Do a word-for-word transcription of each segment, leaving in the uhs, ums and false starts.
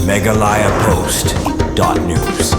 Meghalaya Post dot news.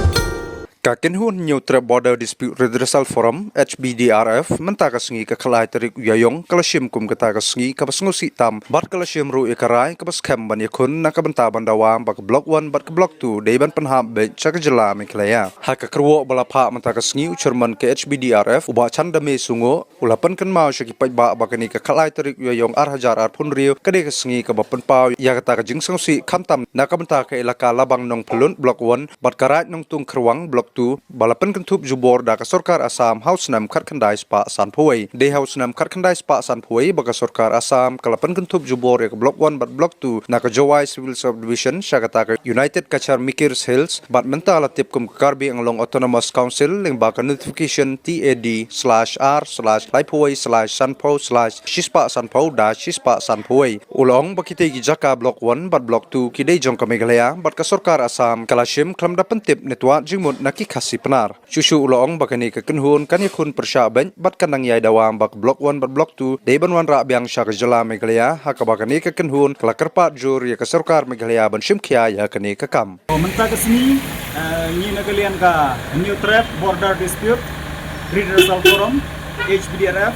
Ka kynhun Hynñiewtrep Border Dispute Redressal Forum, H B D R F, mynta ka sngi ka khatlai tarik u Ïaïong ka la shim kum kata ka sngi kaba sngewsih tam bad ka la shim ruh ïa ka rai kaba skhem ban ïakhun na ka bynta ban dawa ba ka Block One bad ka Block Two dei ban pynhap beit sha ka jylla Meghalaya. Ha ka kyrwoh ba la phah mynta ka sngi, u Chairman ka H B D R F, u Bah Chandame Sungoh, u la pynkynmaw sha ki paidbah ba kane ka khatlai tarik u Ïaïong ar hajar arphew hynriew ka dei ka sngi kaba pynpaw ïa kata ka jingsngewsih khamtam na ka bynta ka elaka Labang Nongpyllun Block One bad ka Raid Nongtung Khyrwang Block Two ba la pynkynthup jubor da ka sorkar Assam ha u snem khatkhyndai spah sanphew wei. Dei ha u snem khatkhyndai spah sanphew wei ba ka sorkar Assam ka la pynkynthup jubor ïa ka Block One bad Block Two na ka Jowai Civil Subdivision sha kata ka United Cachar Mikir Hills, bad mynta la tip kum ka Karbi Anglong Autonomous Council lyngba ka notification T A D slash R slash laiphew wei slash sanphew slash shispah sanphew dash shispah sanphew wei. U la ong ba kitei ki jaka Block One bad Block Two ki dei jong ka Meghalaya bad ka sorkar Assam ka la shim khlem da pyntip ne twad jingmut na ki Khasi Pnar. Shuh shuh u la ong ba kane ka kynhun kan ïakhun pyrshah beit bad kan nang ïai dawa ba ka Block One bad Block Two dei ban wanrah biang sha ka jylla Meghalaya, ha kaba kane ka kynhun ka la kyrpad jur ïa ka sorkar Meghalaya ban shim khia ïa kane ka kam. Mynta ka sngi, eh, ngi na ka liang ka Hynñiewtrep Border Dispute Redressal Forum, H B D R F,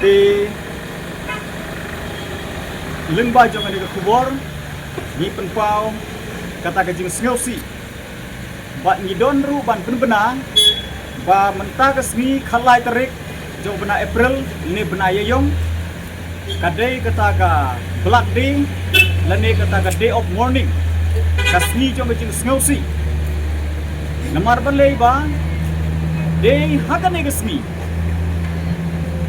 te lyngba jong kane ka khubor ngi pynpaw kata ka jingsngewsih. Bad ngi don ruh ban pynbna ba mynta ka sngi khatlai tarik jong u bnai April, ne bnai Ïaïong, ka dei kata ka Black Day lane kata ka Day of Mourning, ka sngi jong ka jingsngewsih. Namar balei ba dei ha kane ka sngi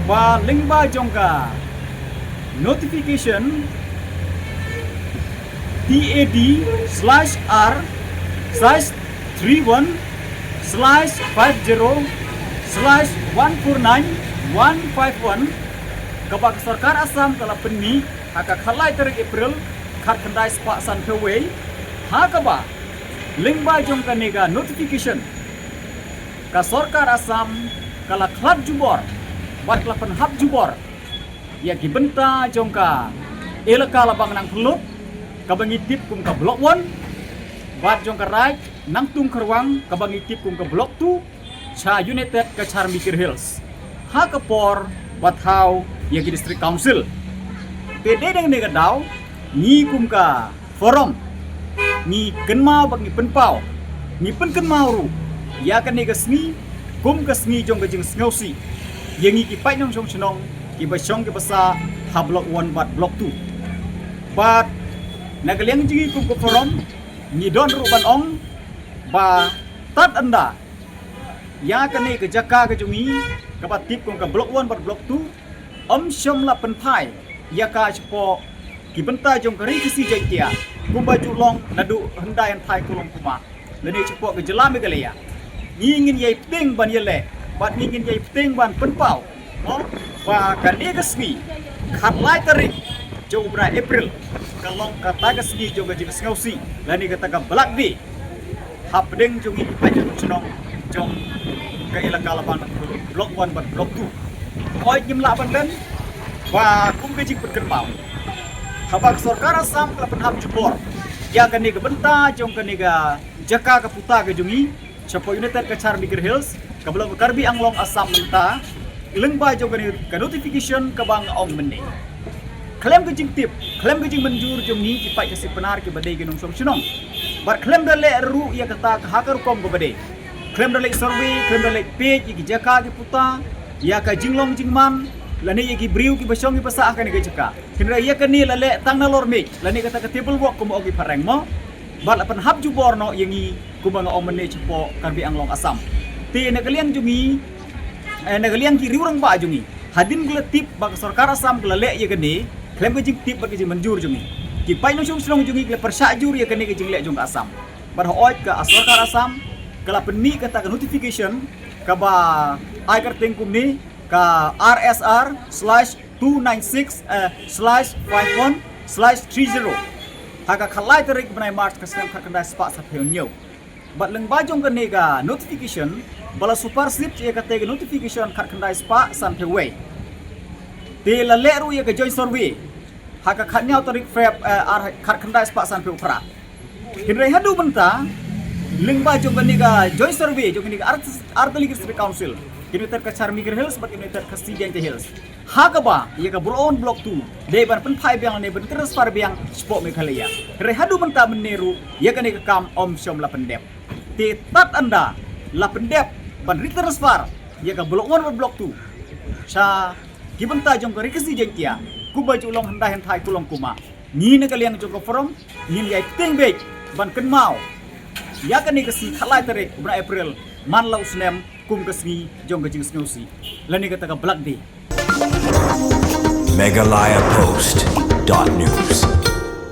ba lyngba jong ka notification T A D slash R slash three one slash five zero slash one four nine one five one, kaba ka sorkar Assam ka la pynmih ha ka khatlai tarik April khatkhyndai spah sanphew wei, ha kaba lyngba jong kane ka notification ka sorkar Assam ka la khlad jubor bad ka la pynhap jubor ïa ki bynta jong ka elaka Labang Nongpyllun, kaba ngi tip kum ka Block One, bad jong ka Raid Nongtung Khyrwang, kaba ngi tip kum ka Block Two, sha United Cachar Mikir Hills, ha ka por ba thaw ïa ki District Council. Te dei dang ne ka daw ngi kum ka Forum ngi kynmaw bad ngi pynpaw, ngi pynkynmaw ruh ïa kane ka sngi kum ka sngi jong ka jingsngewsih ïa ngi ki paid nongshong shnong kiba shong kiba sah ha Block One bad Block Two. Bad na ka liang jong ngi kum ka Forum ngi don ruh ban ong ba tad ynda ïa kane ka jaka ka jong ngi kaba tip kum ka Block One bad Block Two ym shym la pynphai ïa ka shapoh ki bynta jong ka Ri Khasi Jaiñtia kumba ju long naduh hyndai hynthai kulong kuma, lane shapoh ka jylla Meghalaya. Ngi ngin ïai pdiang ban ïaleh bad ngi ngin ïai pdiang ban pynpaw, mo, ba kane ka sngi khatlai tarik jong u bnai April ka long kata ka sngi jong ka jingsngewsih lane kata ka Black Day hapdeng jong ngi ki paid nongshong shnong jong ka elaka Labang Block One bad Block Two. Hooid, ngim lah ban kren ba kum ka jingpynkynmaw, haba ka sorkar Assam ka la pynhap jubor ïa kane ka bynta jong kane ka jaka ka puta ka jong ngi shapoh United Cachar Mikir Hills, kaba long ka Karbi Anglong Assam mynta, lyngba jong kane ka notification kaba nga ong mynne. Khlem ka jingtip, khlem ka jingmynjur jong ngi ki paid Khasi Pnar kiba dei ki nongshong shnong, bad khlem da leh ruh ïa kata ka ha ka rukom kaba dei. Khlem da leit survey, khlem da leit peit ïa ki jaka ki puta, ïa ka jinglong jingman lane ïa ki briew kiba shong kiba sah ha kane ka jaka. Hynrei ïa kane la leh tang nalor miej lane kata ka table walk kumba ong ki phareng, mo, bad la pynhap jubor noh ïa ngi kumba nga ong mynne shapoh Karbi Anglong Assam. Te na ka liang jong ngi, eh, na ka liang ki riew rangbah jong ngi, hadien ka la tip ba ka sorkar Assam ka la leh ïa kane, khlem ka jingtip bad ka jingmynjur jong ngi, ki paid nongshong shnong jong ngi ki la pyrshah jur ïa kane ka jingleh jong ka Assam. Bad hooid, ka sorkar Assam ka la pynmih kata ka notification kaba ai kyrteng kumne, ka R S R slash two nine six, eh, slash five one slash three zero, ha ka khatlai tarik bnai March ka snem khatkhyndai spah sanphew hynñiew. Bad lyngba jong kane ka notification ba la supersede ïa kata ka notification khatkhyndai spah sanphew wei, te la leh ruh ïa ka joint survey ha ka khatnïaw tarik Feb, eh, ar, khatkhyndai spah sanphew phra. Hynrei haduh mynta, lyngba jong kane ka joint survey jong kane ka Artillery District Council, kane ka Char Mikir Hills bad kane ka Khasi Jaintia Hills, ha kaba ïa ka Block One Block Two dei ban pynphai biang ne ban transfer biang shapoh Meghalaya. Hynrei haduh mynta mynne ruh ïa kane ka kam ym shym la pyndep. Te tad ynda la pyndep ban retransfer ïa ka Block One bad Block Two sha ki bynta jong ka Ri Khasi Jaintia, kumba ju long hyndai hynthai, ko long ko ma, ngi na ka liang jong ka Forum ngin ïai pynbeit beit ban kynmaw ïa kane ka sngi khatlai tarik u bnai April man la u snem kum ka sngi jong ka jingsngewsih lane kata ka Black Day. Meghalaya Post dot news.